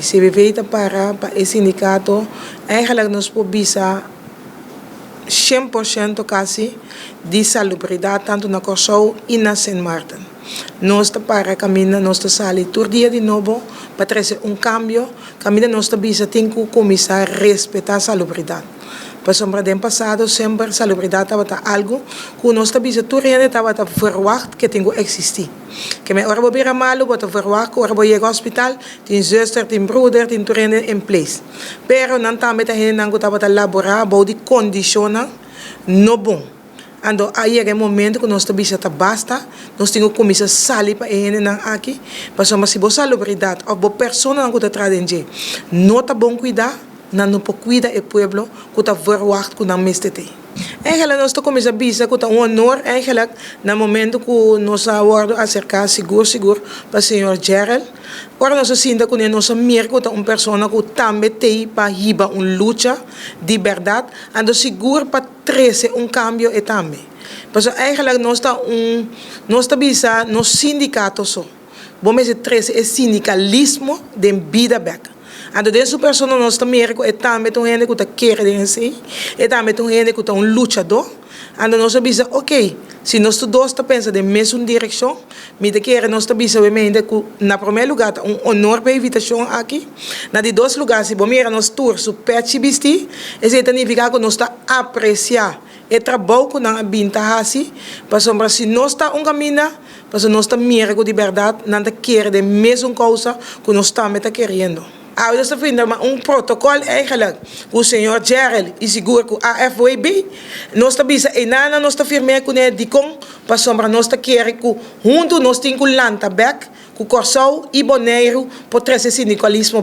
CBV ta para pa e sindikato, eigenlijk nos por bisa 100% kasi di salubridat tantu na Kòrsou i na Sint Maarten. Nos ta para kaminda nos ta sali tur dia di nobo pa trese un kambio, kaminda nos ta bisa tin ku kuminsá respetá salubridat. Pasobra den pasado semper salubridat tabata algu ku nos ta bisa tur hende tabata verwagt ke tin ku eksistí. Ke men ora bo bira malu bo ta verwagt ku ora bo yega hospital tin zuster, tin bruder, tin tur hende in place. Pero nan tambe ta hendenan ku tabata laborá bou di kondishonnan no bon. Anto a yega e momento ku nos ta bisa ta basta, nos tin ku kuminsá sali pa e hendenan aki, pasobra si bo salubridat òf bo personanan ku ta traha den dje no ta bon kuidá, Nan no por cuida e pueblo cu ta verwacht cu nan mester tey. Eigenlijk nos ta cuminsa bisa cu ta un honor eigenlijk na momento cu nos a wordo acerca sigur sigur pa señor Gerald. Ora nos a sinta cune nos a mira cu ta un persona cu tambe tey pa hiba un lucha di berdad anto sigur pa trece un cambio e tambe. Pasobra eigenlijk nos ta un nos ta bisa nos sindicato so. Bo mester trece e sindicalismo den bida bek. Anto den su persona nos ta mira cu e tambe ta un hende cu ta kere den esey, e tambe ta un hende cu ta un luchador. Anto nos a bisa, ok, si nos tur dos ta pensa den mesun direccion, mi ta kere nos ta bisa obviamente cu na prome lugar ta un honor pa e invitacion aki. Na di dos lugar, si bo mira nos tur su pechi bisti, esey ta nifica cu nos ta aprecia e trabou cu nan a bin ta haci, pasobra si nos ta un caminda, Pasobra nos ta mira ku di bèrdat nan ta kere den mesun kousa ku nos tambe ta keriendo. Awe nos ta finda ma un protokòl eigenlijk ku señor Jerrel i sigur ku AFWB. Nos ta bisa einanan nos ta firm'é kuné dikon pasobra nos ta kere ku huntu nos tin ku lanta bèk ku Kòrsou i Boneiru por trese sindikalismo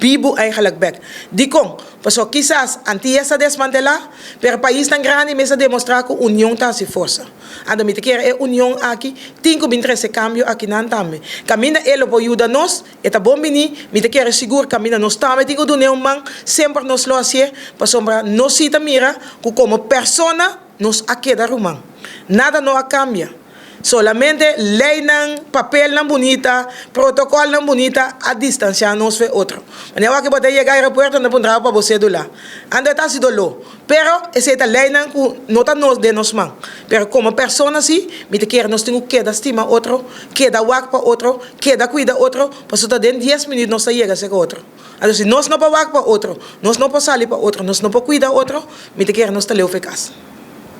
bibu eigenlijk bèk. Dikon? Pasobra kisas Antillas ta desmantelá pero paisnan grandi mes a demostrá ku union ta hasi forsa. Anto mi ta kere e union aki tin ku bin trese kambio akinan tambe. Kaminda e lo por yuda nos, e ta bon bini. Mi ta kere sigur kaminda nos tambe tin ku dun'é un man, semper nos lo hasié, pasobra nos si ta mira ku komo persona nos a keda ruman. Nada no a kambia. Solamente leinan, papelnan bunita, protokolnan bunita a distansiá nos fe otro. Manera wak bo ta yega aeropuerto nan ta puntra bo pa bo sedula. Anto e ta hasi doló. Pero esei ta leinan ku no ta nos den nos man. Pero komo persona si, mi ta kere nos tin ku keda stima otro, keda wak pa otro, keda kuida otro, pasobra ta den dies minüt nos ta yega serka otro. Anto si nos no por wak pa otro, nos no por sali pa otro, nos no por kuida otro, mi ta kere nos ta leu fe kas.